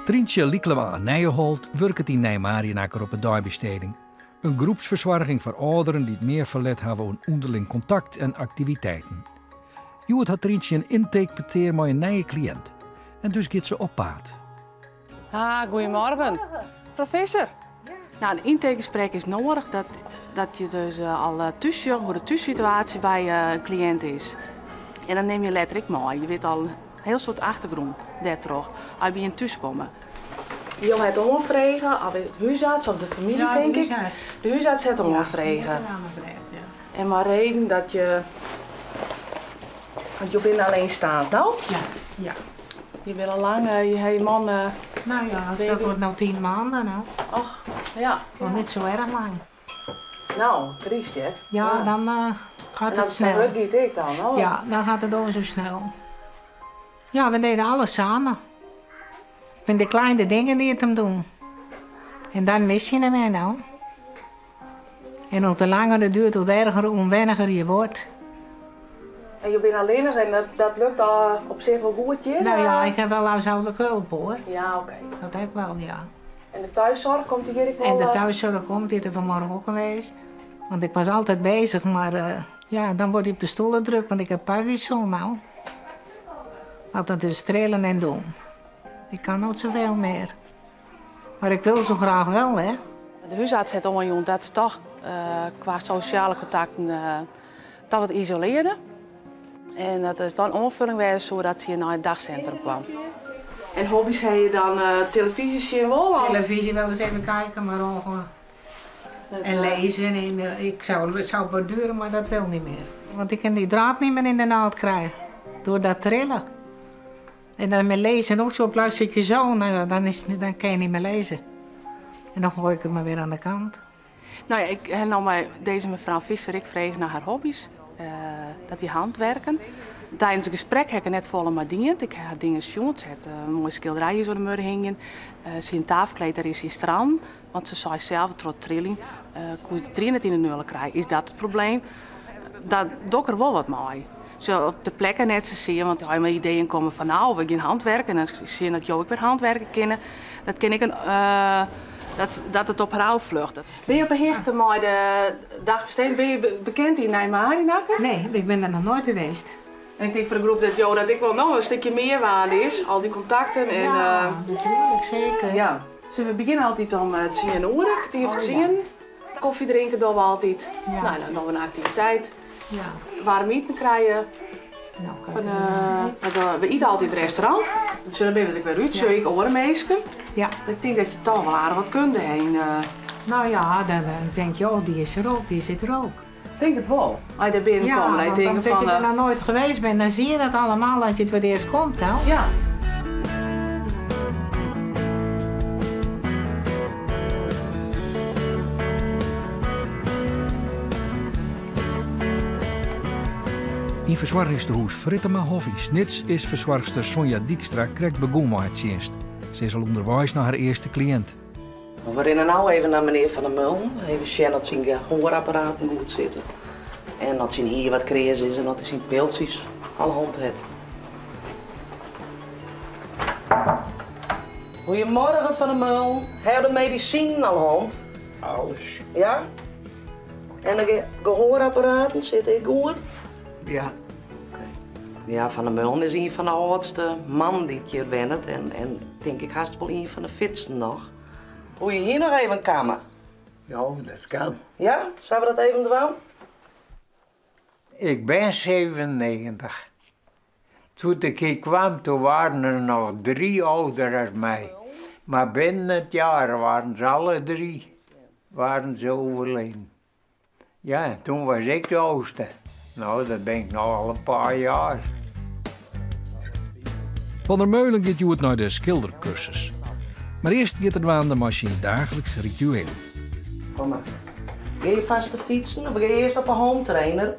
Tryntsje Lyklema Nijeholt wurket yn Nij Mariënacker op 'e deibesteding. In groepsfersoarging foar âlderen dy't mear ferlet hawwe oan ûnderling kontakt en aktiviteiten. Hjoed hat Tryntsje in intakepetear mei in nije kliïnt. En dus giet se op paad. Ha, goedemorgen. Mevrouw Visser. Nou, een intakegesprek is nodig dat, dat je dus eh, al eh, thuis zorgt hoe de thuissituatie bij eh, een cliënt is. En dan neem je letterlijk mee. Je weet al een heel soort achtergrond daardoor. Als je bij een thuis komen. Jo het oanfrege, of de húsarts of de familie, Ja, de denk ik. húsarts. De húsarts het oanfrege. Ja, En maar reden dat je. Want je bent alleenstaand, nou? Ja, ja. Je bent al lang, je hebt je man. Nou ja, Baby. dat wordt nou 10 maanden nou. Och, ja. Nog niet zo erg lang. Nou, triest hè? Ja, dan gaat En dat het snel. giet ik dan, hoor. Ja, dan gaat het ook zo snel. Ja, we deden alles samen. Met de kleine dingen die het hem doen. En dan mis je hem nou. En hoe te langer het duurt, hoe erger, hoe onwenniger je wordt. En je bent alleenig en dat lukt al op zich wel goed hier? Nou ja, ik heb wel huishoudelijke hulp hoor. Ja, oké. Dat heb ik wel, ja. En de thuiszorg komt hier ook wel? En de thuiszorg komt, dit is vanmorgen ook geweest. Want ik was altijd bezig, maar ja, dan word je op de stoelen druk, want ik heb Parkinson nou. Altijd dus trillen en doen. Ik kan nooit zoveel meer. Maar ik wil zo graag wel, hè. De huisarts heeft al dat is toch qua sociale contacten dat wat isoleerde. En dat is dan aanvulling weer zodat ze naar het dagcentrum kwam. En hobby's heb je dan televisie zien wel? Of? Televisie wel eens even kijken, maar ook, Dat, en lezen. En, ik zou, het zou borduren, maar dat wil niet meer. Want ik kan die draad niet meer in de naald krijgen. Door dat trillen. En dan met lezen ook zo plaats ik je zo, nou, dan kan je niet meer lezen. En dan gooi ik het maar weer aan de kant. Nou ja, ik heb nou bij deze mevrouw Visser, ik vreeg naar haar hobby's. Dat die handwerken. Tijdens het gesprek heb ik net volle maar dingen. Ik heb dingen zien. Ze had een mooie schilderij hier zo de muur hingen. Ze in tafelkleed, daar is in strand. Want ze zei zelf, trots trilling, kon je de trainer in de nullen krijgen. Is dat het probleem? Dat doe ik er wel wat mee. Zo op de plekken net te zien, want ja, mijn ideeën komen van nou, we gaan handwerken. En dan zie je dat Jo ik weer handwerken kennen. Dat ken ik een, dat het op haar afvlucht. Ben je op een hechte met de dagbesteding? Ben je bekend in Nij Mariënacker? Nee, ik ben er nog nooit geweest. En ik denk voor de groep dat Jo dat ik wel nog een stukje meerwaarde is. Al die contacten en, Ja, natuurlijk, zeker. Ja. Dus we beginnen altijd om het zien en oren, die Oh, het ja. zingen. Koffie drinken doen we altijd. Ja. Nou, dan doen we een activiteit. Ja. Warm eten krijgen. Nou, kan ik Want we eten altijd in het restaurant. Dus dan ben ik weer uit, Ja. zie ik orenmeesken. Ja. Ik denk dat je toch wel aardig wat kunt heen. Nou ja, dan denk je, oh, die is er ook, die zit er ook. Ik denk het wel. Als je daar binnenkomt, Ja, dan want denk je omdat van, je er nog nooit geweest bent, dan zie je dat allemaal als je het voor het eerst komt, nou. Ja. In fersoargingstehûs Frittemahof yn Snits is fersoarchster Sonja Dijkstra krekt begûn mei har tsjinst. Se is al ûnderweis nei har earste kliïnt. We rennen nou even naar meneer Van der Meulen. Even zien dat zijn gehoorapparaten goed zitten. En dat zijn hier wat krees is en dat zijn piltjes al hand het. Goedemorgen Van der Meulen. Heb je de medicijnen al hand? Alles. Ja? En de gehoorapparaten zitten goed? Ja. Oké. Ja, Van der Meulen is een van de oudste man die het hier wennet. En denk ik haast wel een van de fitsten nog. Hoe je hier nog even een kamer? Ja, dat kan. Ja? Zullen we dat even doen? Ik ben 97. Toen ik hier kwam, toen waren er nog 3 ouder dan mij. Maar binnen het jaar waren ze alle 3 waren ze overleden. Ja, toen was ik de oudste. Nou, dat ben ik nog al een paar jaar. Van der Meulen gaat hjoed nei de skilderkursus. Mar earst giet er dwaande mei syn daagliks ritueel. Kom maar. Ga je vast te fietsen of ga je eerst op een home trainer?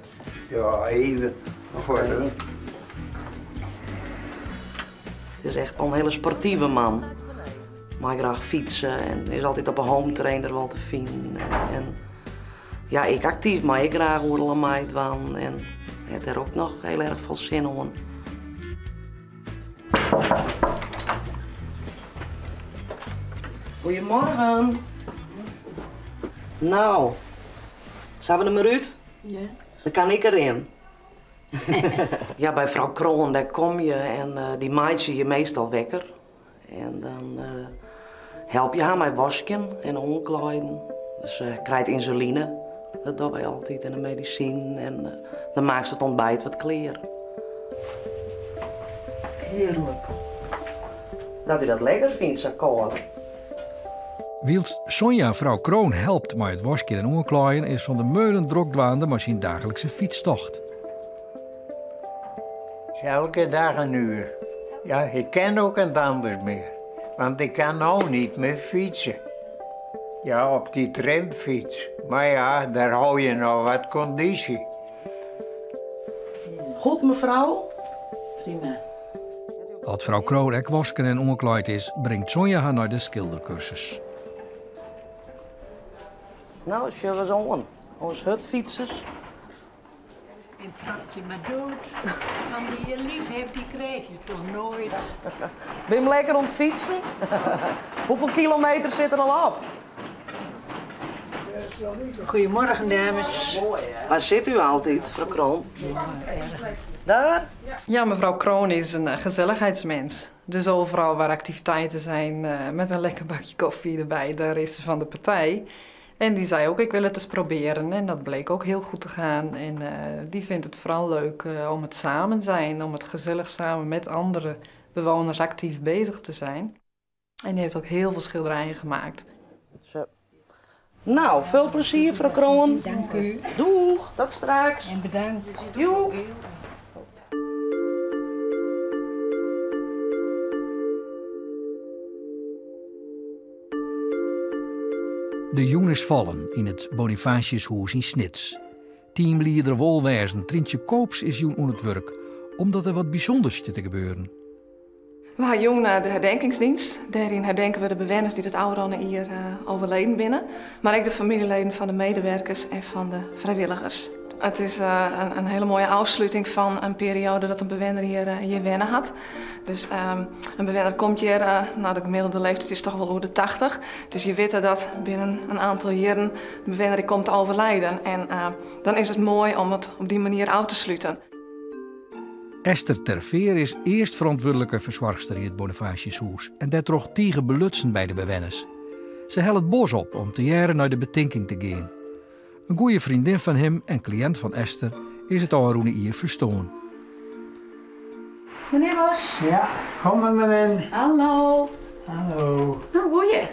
Ja, even. Voor de- Het is echt een hele sportieve man. Maar graag fietsen en is altijd op een home trainer wel te vinden. En ik actief, maar ik graag oorlog mij dwan en heb er ook nog heel erg veel zin in. Goedemorgen. Nou, zijn we er maar uit? Ja. Dan kan ik erin. Ja, bij vrouw Kroon, daar kom je en die maait ze je meestal wekker. En dan help je haar met wasken en omkleden. Dus ze krijgt insuline, dat doen wij altijd, en de medicijn. En dan maakt ze het ontbijt wat kleer. Heerlijk. Dat u dat lekker vindt, zo koud. Wielst Sonja vrouw Kroon helpt met het wasken en omklaaien, is Van der Meulen drokdwaande met zijn dagelijkse fietstocht. Elke dag een uur. Ja, ik ken ook een anders meer. Want ik kan nou niet meer fietsen. Ja, op die tramfiets. Maar ja, daar hou je nog wat conditie. Goed, mevrouw? Prima. Als vrouw Kroon ek wasken en omkleid is, brengt Sonja haar naar de schildercursus. Nou, zullen we zo aan. Ons hutfietsers. En trap je maar dood. Want die je lief heeft, die krijg je toch nooit. Ben je hem lekker aan het fietsen? Hoeveel kilometer zit er al op? Goedemorgen, dames. Waar zit u altijd, mevrouw Kroon? Daar? Ja, mevrouw Kroon is een gezelligheidsmens. Dus overal waar activiteiten zijn, met een lekker bakje koffie erbij, daar is ze van de partij. En die zei ook, ik wil het eens proberen. En dat bleek ook heel goed te gaan. En die vindt het vooral leuk om het samen zijn, om het gezellig samen met andere bewoners actief bezig te zijn. En die heeft ook heel veel schilderijen gemaakt. Zo. Nou, veel plezier, mevrouw Kroon. Dank u. Doeg, tot straks. En bedankt. Joe. De jong is vallen in het Bonifatiushoes in Snits. Teamleader Wolwijzen Trintje Koops is jong aan het werk, omdat er wat bijzonders zit te gebeuren. We hebben jong de herdenkingsdienst. Daarin herdenken we de bewoners die het oude hier overleden binnen. Maar ook de familieleden van de medewerkers en van de vrijwilligers. Het is een hele mooie afsluiting van een periode dat een bewoner hier wennen had. Dus een bewoner komt hier, de gemiddelde leeftijd is toch wel over de 80. Dus je weet dat binnen een aantal jaren de bewoner komt te overlijden. En dan is het mooi om het op die manier uit te sluiten. Esther Terveer is eerst verantwoordelijke verzorgster in het Bonifatiushoes en daar trok tegen belutsen bij de bewoners. Ze hel het bos op om te jaren naar de betinking te gaan. Een goede vriendin van hem en cliënt van Esther is het al een hier verstoorn. Meneer Bos. Ja, kom maar meneer. Hallo. Hallo. Nou, goeie.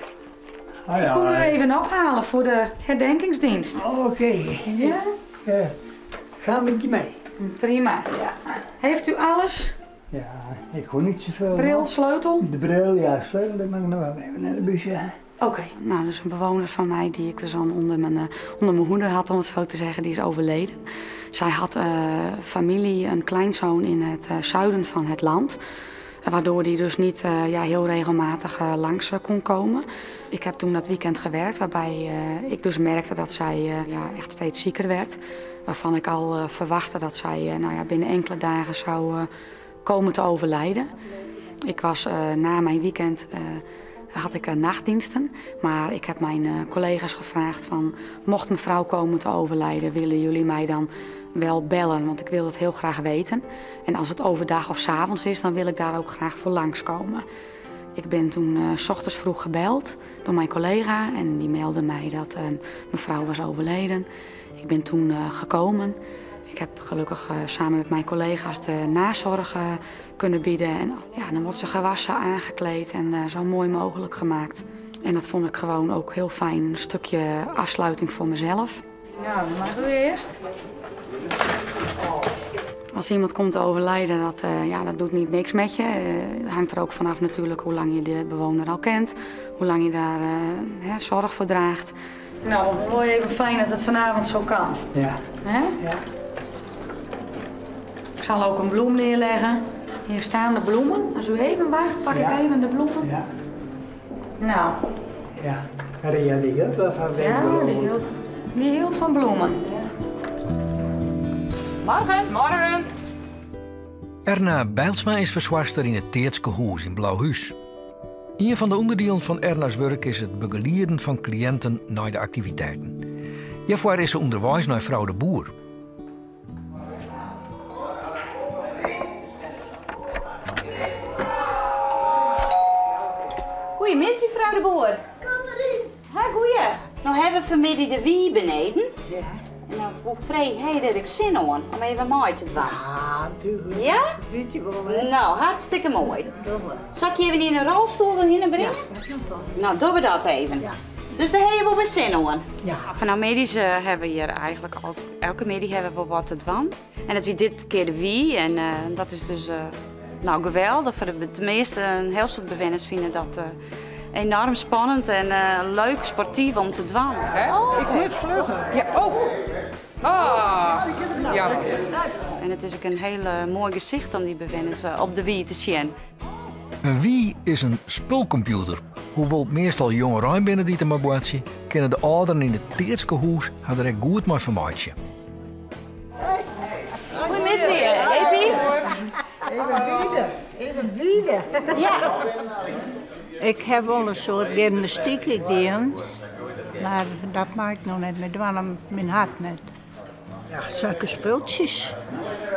Hoi, Ik kom u hoi. even ophalen voor de herdenkingsdienst. Oké. Ja? Ik ga met je mee. Prima. Ja. Heeft u alles? Ja, ik hoor niet zoveel. Bril, sleutel? De bril, ja, sleutel, dat mag ik nog wel even naar de busje. Oké. Nou, dat is een bewoner van mij die ik dus al onder mijn hoede had, om het zo te zeggen, die is overleden. Zij had familie, een kleinzoon in het zuiden van het land. Waardoor die dus niet heel regelmatig langs kon komen. Ik heb toen dat weekend gewerkt, waarbij ik dus merkte dat zij echt steeds zieker werd. Waarvan ik al verwachtte dat zij binnen enkele dagen zou komen te overlijden. Ik was na mijn weekend had ik nachtdiensten, maar ik heb mijn collega's gevraagd van, mocht mevrouw komen te overlijden, willen jullie mij dan wel bellen, want ik wil het heel graag weten. En als het overdag of 's avonds is, dan wil ik daar ook graag voor langskomen. Ik ben toen 's ochtends vroeg gebeld door mijn collega en die meldde mij dat mevrouw was overleden. Ik ben toen gekomen. Ik heb gelukkig samen met mijn collega's de nazorg kunnen bieden. En dan wordt ze gewassen, aangekleed en zo mooi mogelijk gemaakt. En dat vond ik gewoon ook heel fijn, een stukje afsluiting voor mezelf. Ja, dan mag u eerst. Als iemand komt te overlijden, dat doet niet niks met je. Het hangt er ook vanaf natuurlijk hoe lang je de bewoner al kent, hoe lang je daar zorg voor draagt. Nou, mooi even fijn dat het vanavond zo kan. Ja. Hè? Ja. Ik zal ook een bloem neerleggen. Hier staan de bloemen. Als u even wacht, pak ik even de bloemen. Ja. Nou. Ja, ja, die hield wel van Ja, bloemen. die hield van bloemen. Morgen. Morgen. Erna Bijlsma is verzorgster in het Teertske Hoes in Blauwhuis. Ien fan de ûnderdielen fan Erna's wurk is it begelieden fan kliïnten nei de aktiviteiten. Hjirfoar is se ûnderweis nei frou De Boer. Goeiemiddei, frou De Boer. Kom deryn. Ha, goeie. No hawwe we fanmiddei de Wii beneden. Ja. En dan woe ik freegje, ha je der ek sin oan om even mei te dwaan? Ja, tuurlijk. Ja? Weet je wel, hè? No, hartstikke moai. Doe we. Sil ik je even yn 'e rolstoel derhinne bringe? Ja, dat kan toch. No, dogge we dat even. Ja. Dus dêr ha je wol wer sin oan? Ja. Fan no middeis hawwe we hjir eigentlik al, elke middei hawwe we wol wat te dwaan. En dat wie dit kear de Wii en dat is dus no geweldich. Foar de measte, in hiel soad bewenners fine dat enoarm spannend en leuk, sportyf om te dwaan. Oh, ik moet vlugger. Ja, oh. Ah, ja. En it is ek in hiel moai gesicht om dy bewenners op de Wii te sjen. In Wii is in spulkompjûter. Hoewol't meastal jongerein binne dy't der mei boartsje, kinne de âlderen yn it Teatskehûs har der ek goed mei fermeitsje. Goeiemiddei, Epi. Even wiede, even wiede. Ja. Ik ha wol in soad gymnastyk dien, mar dat mei ik no net mear dwaan, myn hert net. Ja, sokke spultsjes,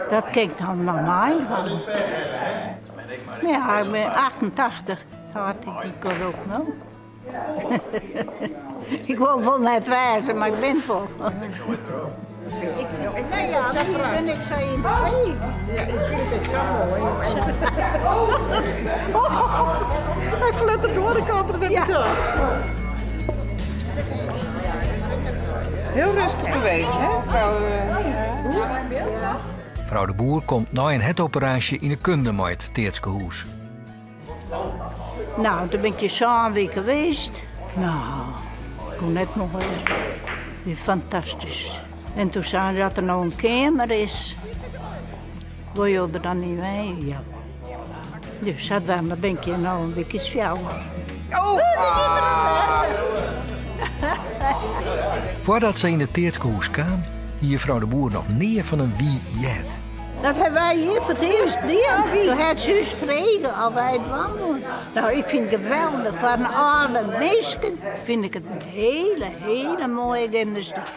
dat kin ik dan noch meidwaan. Mar ja, ik bin 88, dat ik ook no. Ik wol wol net wêze, mar ik bin it wol. Nee, ja, hier bin ik sa yn beweging. Ja, ik fyn it sa moai. Hy flutter de oare kant der wer door. Hiel rêstich bewege, hè, frou Boer? Frou De Boer komt nei in hertoperaasje yn 'e kunde mei it Teatskehûs. No, doe bin ik hjir sân wike west. No, ik koe net moaier. Wie fantastysk. En doe seinen se dat der no in keamer is. Wolle jo der dan yn wenje? Ja. Dus sadwaande bin ik hjir no in wike as fjouwer. Oh! Foardat se yn it Teatskehûs kaam, hie frou De Boer noch nea fan in Wii heard. Dat hawwe wy hjir foar it earst dien. Doe hat se ús frege oft wy it dwaan woene. No, ik fyn it geweldich. Foar in âlde minsken fyn ik it in hiele, hiele moaie gymnastyk.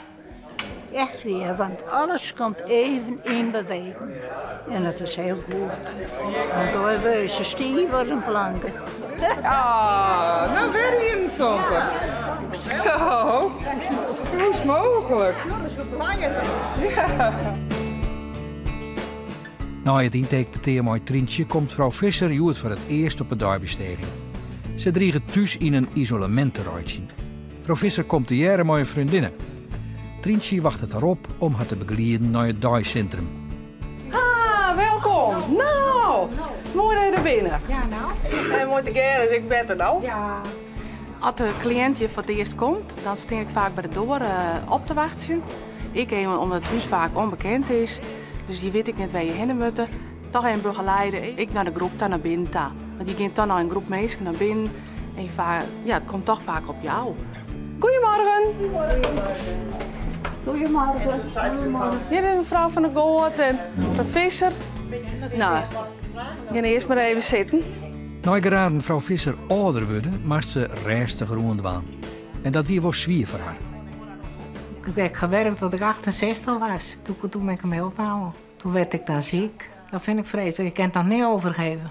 Echt wier, want alles komt even yn beweging. En dat is hiel goed. Want dan wurde je sa stiif as in planke. Ah, no wer 21. Zo, hoe is it mooglik? Ja. Nei it yntakepetear mei Tryntsje komt frou Visser hjoed foar it earst op 'e deibesteging. Se driget thús yn in isolemint te reitsjen. Frou Visser komt tegearre mei in freondinne. Tryntsje wachtet har op om har te begelieden nei it deisintrum. Ha, welkom! No, moai dat je der binne. Ja, no. En moai tegearre, is ek better no. Ja. As de kliïnt hjir foar it earst komt, dan stean ik faak by de doar op te wachtsjen. Ek even omdat it hús faak ûnbekend is, dus je witte ek net wêr je hinne moatte. Toch even begeleide ik nei de groep ta, nei binnen ta. Want je gean toch nei in groep minsken nei binnen en je ja, it komt toch faak op jou. Goedemorgen. Goedemorgen. Hjir is mefrou Van der Goot en mefrou Visser. No, gean earst mar even sitten. Neigeraden frou Visser âlder wurde, moast se rêstiger oan dwaan. En dat wie wol swier foar har. Ik heb gewerkt tot ik 68 was. Toen, toen ben ik ermee opgehouden. Toen werd ik dan ziek. Dat vind ik vreselijk. Ik kan het nog niet overgeven.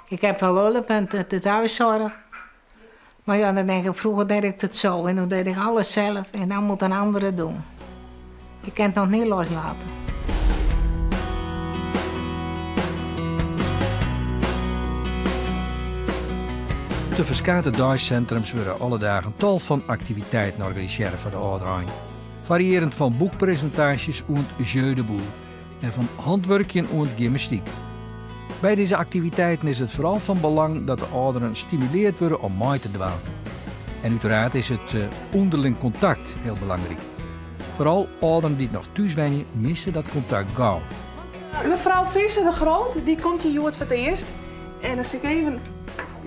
Ik heb wel hulp en de thuiszorg. Maar ja, dan denk ik, vroeger deed ik het zo en toen deed ik alles zelf en dan moet een andere doen. Ik kan het nog niet loslaten. De ferskate deisintrums wurde alle dagen tal fan aktiviteiten organisearre foar de âlderein. Fariearjend fan boekpresintaasjes oant jeu de boules en fan hantwurkjen oant gymnastyk. By dizze aktiviteiten is it foaral fan belang dat de âlderen stimulearre wurde om mei te dwaan. En úteraard is it ûnderling kontakt hiel belangryk. Foaral âlderen dy't noch thús wenje, misse dat kontakt gau. Mefrou Visser de Groot, dy komt hjir hjoed foar it earst. En dan sil ik even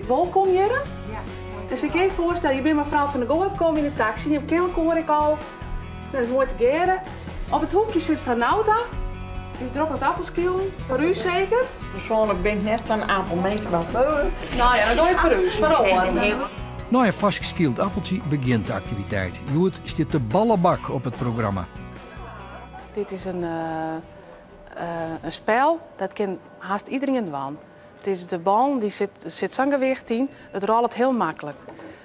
wolkom hjirre. Ja. Dan sil ik even foarstelle, je binne mefrou Van der Goot, kom yn de taksy. Je kenne elkoar ek al. Dat is moai tegearre. Op it hoekje sit frou Nauta. U drok wat appelskilen, foar ús seker? Persoanlik bin ik net sa'n apelmins, mar Nou ja, dan doch ik foar ús, foar oaren. Nei in farsk skyld appeltsje begjint de aktiviteit. Hjoed stiet de ballebak op it programma. Dit is in spel, dat kin hast iederien dwaan. It is de ballen, dy sit, sit sa'n gewicht yn, it rôlet hiel maklik.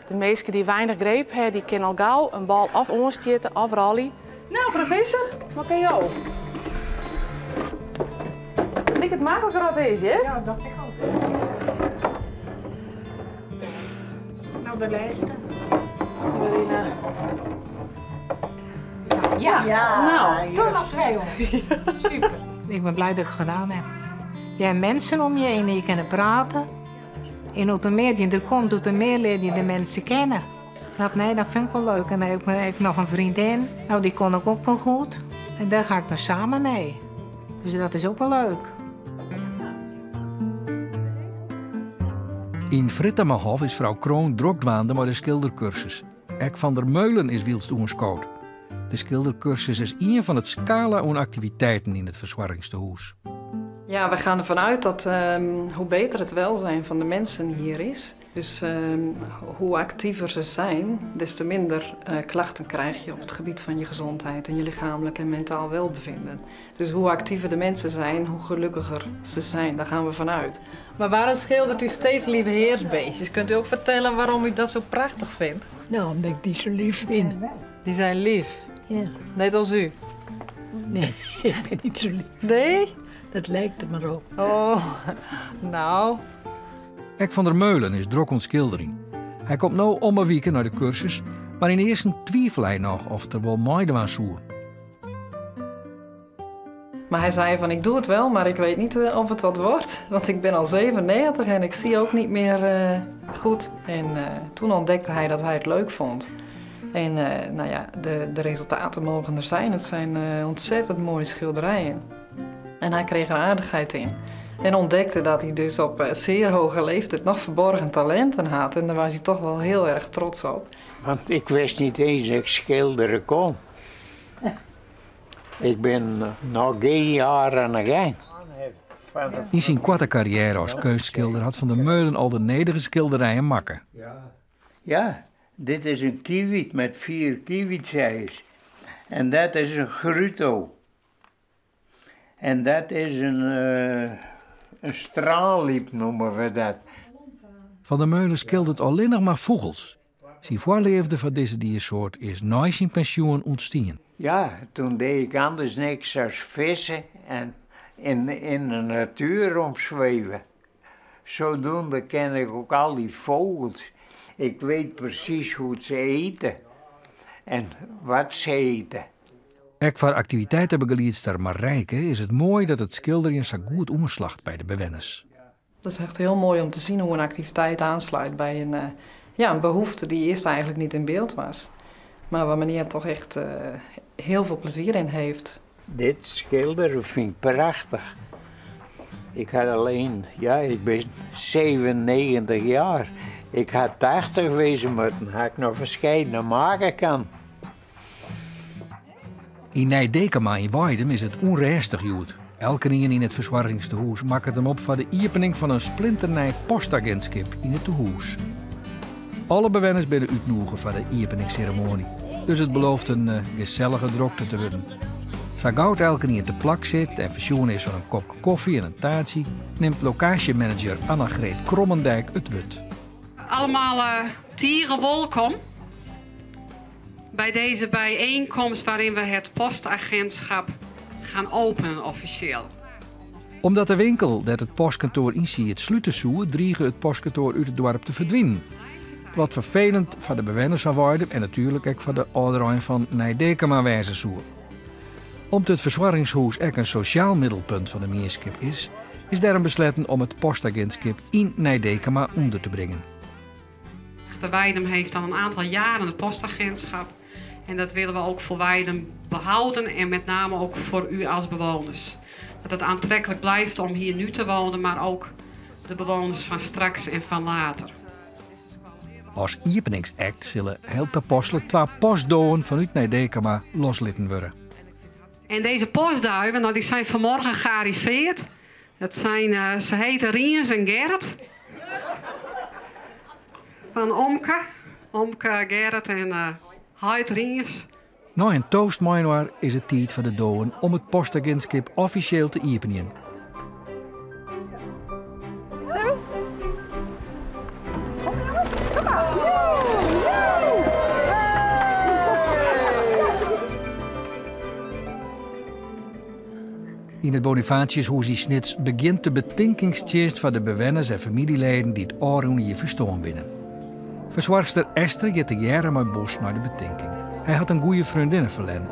De minsken dy't weinich greep ha, dy kinne al gau in bal of oanstjitte of rôlje. No, frou Visser, wat kin jo? It liket makliker as it is, hear. Ja, dat dacht ik al. No, de lêste. Marina. Ja, ja, no, toch noch 200. Super. Ik ben blij dat ik het gedaan heb. Je hebt mensen om je heen en je kan praten. En hoe meer je er komt, hoe meer leer je de mensen kennen. Dat, nee, dat vind ik wel leuk. En dan heb ik nog een vriendin. Nou, die kon ik ook wel goed. En daar ga ik dan samen mee. Dus dat is ook wel leuk. Yn Frittemahof is frou Kroon drok dwaande mei de skilderkursus. Ek Van der Meulen is wylst oanskood. De skilderkursus is ien fan it skala oan aktiviteiten yn it fersoargingstehûs. Ja, we gaan ervan uit dat hoe beter het welzijn van de mensen hier is, dus hoe actiever ze zijn, des te minder klachten krijg je op het gebied van je gezondheid en je lichamelijk en mentaal welbevinden. Dus hoe actiever de mensen zijn, hoe gelukkiger ze zijn. Daar gaan we vanuit. Maar waarom schildert u steeds lieve heersbeestjes? Kunt u ook vertellen waarom u dat zo prachtig vindt? Nou, omdat ik die zo lief vind. Die zijn lief? Ja. Net als u? Nee, ik ben niet zo lief. Nee? Dat lijkt er maar op. Oh, nou. Ek van der Meulen is drok oan it skilderjen. Hy komt no om 'e wike nei de kursus, mar ynearsten twivele hy noch oft er wol meidwaan soe. Maar hij zei van ik doe het wel, maar ik weet niet of het wat wordt. Want ik ben al 97 en ik zie ook niet meer goed. En toen ontdekte hij dat hij het leuk vond. En de resultaten mogen er zijn. Het zijn ontzettend mooie schilderijen. En hij kreeg er aardigheid in. En ontdekte dat hij dus op zeer hoge leeftijd nog verborgen talenten had. En daar was hij toch wel heel erg trots op. Want ik wist niet eens dat ik schilderen kon. Ik ben nog geen jaar aan de gang. In zijn korte carrière als keunstschilder had Van der Meulen al de nederige schilderijen makke. Ja, dit is een kiewit met 4 kiewitseis. En dat is een gruto. En dat is een straalliep, noemen we dat. Van der Meulen schildert alleen nog maar vogels. Zijn voorliefde voor deze diersoort is na zijn pensioen ontstaan. Ja, toen deed ik anders niks dan vissen en in de natuur omzweven. Zodoende ken ik ook al die vogels. Ik weet precies hoe ze eten en wat ze eten. Ek foar aktiviteitebegeliedster Marijke is it moai dat it skilderjen sa goed oanslacht by de bewenners. Dat is echt heel mooi om te zien hoe een activiteit aansluit bij een behoefte die eerst eigenlijk niet in beeld was. Maar waar meneer toch echt heel veel plezier in heeft. Dit schilderen vind ik prachtig. Ik had alleen, ja, ik ben 97 jaar. Ik had 80 wezen moeten, had ik nog verscheidene maken kan. In Nij Dekema in Weidum is it ûnrêstich hjoed. Elkenien yn it fersoargingstehûs makket him op foar de iepening fan in splinternij postagintskip yn it tehûs. Alle bewenners binne útnûge foar de iepeningsseremoanje, dus it belooft in gesellige drokte te wurden. Sa gau't elkenien te plak sit en fersjoen is fan in kopke kofje en in taartsje, nimt lokaasjemanager Annagreet Krommendijk it wurd. Allemaal tige wolkom bij deze bijeenkomst waarin we het postagentschap gaan openen officieel. Omdat de winkel dêr't it postkantoar yn siet slute soe, drige it postkantoar út it doarp te ferdwinen. Wat ferfelend foar de bewenners fan Weidum en natuerlik ek foar de âlderein fan Nij Dekema wêze soe. Om't it fersoargingshûs ek in sosjaal middelpunt fan de mienskip is, is dêrom besletten om it postagintskip yn Nij Dekema ûnder te bringen. De Weidum heeft al een aantal jaren het postagentschap. En dat willen we ook voor Weidum behouden en met name ook voor u als bewoners. Dat het aantrekkelijk blijft om hier nu te wonen, maar ook de bewoners van straks en van later. As iepeningsact sille heel tapaslik 2 postdowen fanút Nij Dekema loslitten wurde. En deze postduiven, nou, die zijn vanmorgen gearriveerd. Dat zijn, eh, ze heten Riens en Gerrit. Van Omke. Omke, Gerrit en uh, Heit Riens. Nei in toast mei-inoar is it tiid foar de dowen om it postagintskip offisjeel te iepenjen. Zo. Kom jongens, kom maar. Yn it Bonifatiushûs yn Snits begjint de betinkingstsjinst foar de bewenners en famyljeleden dy't ôfrûne jier ferstoarn binne. Fersoarchster Esther giet tegearre mei Bos nei de betinking. Hy hat in goede freondinne ferlern.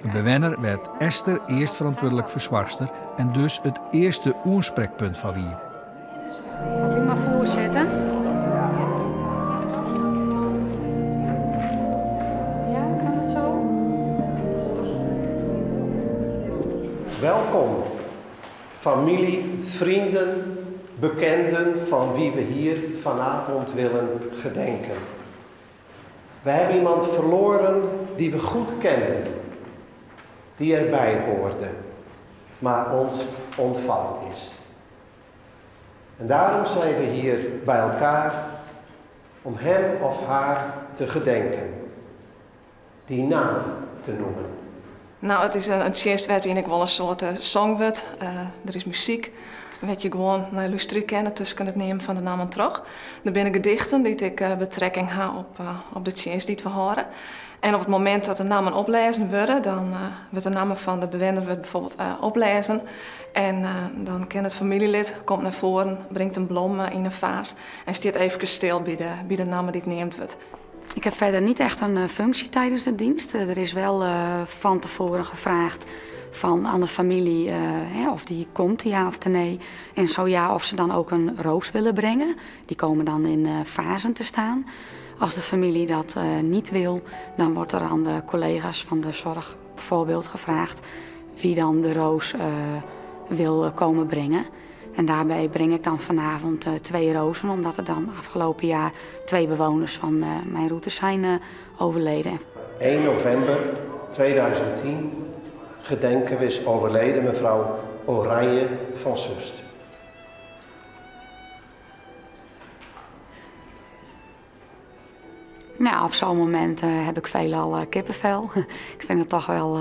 In bewenner wêr't Esther earst ferantwurdlik fersoarchster en dus it earste oansprekpunt foar wie. Sil ik mar foarsette? Ja, kan it sa? Welkom, familie, vrienden, bekenden van wie we hier vanavond willen gedenken. We hebben iemand verloren die we goed kenden, die erbij hoorde, maar ons ontvallen is. En daarom zijn we hier bij elkaar om hem of haar te gedenken, die naam te noemen. Nou, it is in tsjinst wêr't yn ek wol in soarte song wurdt. Der is muzyk wêr't je gewoan nei lústerje kinne tusken it neamen fan de nammen troch. Der binne gedichten dy't ek betrekking ha op de tsjinst dy't we hâlde. En op it momint dat de nammen oplêzen wurde, dan wurdt de namme fan de bewenner wurdt bijvoorbeeld oplêzen. En dan kin it famyljelid komt nei foaren, bringt in blom yn in faas en stiet eefkes stil by de namme dy't neamd wurdt. Ik heb verder niet echt een eh, functie tijdens de dienst. Er is wel uh, van tevoren gevraagd van aan de familie uh, hè, of die komt, ja of nee. En zo ja, of ze dan ook een roos willen brengen. Die komen dan in uh, vazen te staan. Als de familie dat niet wil, dan wordt er aan de collega's van de zorg bijvoorbeeld gevraagd wie dan de roos wil komen brengen. En daarbij breng ik dan vanavond twee rozen, omdat er dan afgelopen jaar twee bewoners van mijn route zijn overleden. 1 november 2010 gedenken we is overleden mevrouw Oranje van Soest. Nou, op zo'n moment heb ik veelal kippenvel. ik vind het toch wel,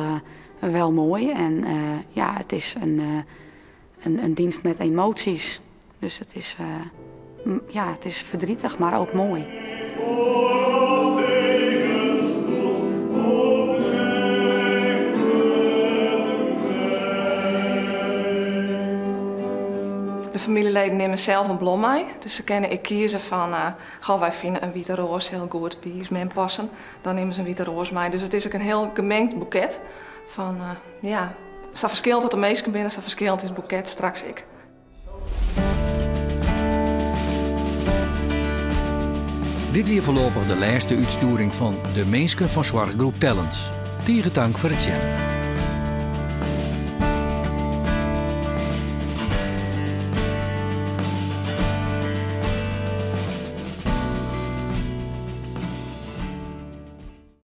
wel mooi. En ja, het is een, een, een dienst met emoties. Dus het is, ja, het is verdrietig, maar ook mooi. De famyljeleden nimme sels in blom mei. Dus se kinne ek kieze fan, uh, goh, wy fine in wite roas hiel goed by ús mem passen. Dan nimme se in wite roas mei. Dus it is ek in hiel gemingd boeket. Fan, uh, ja, sa ferskillend as de minsken binne, sa ferskillend is it boeket straks ek. Dit wie foarlopich de lêste útstjoering fan De Minsken fan Soarchgroep Tellens. Tige tank foar it sjen.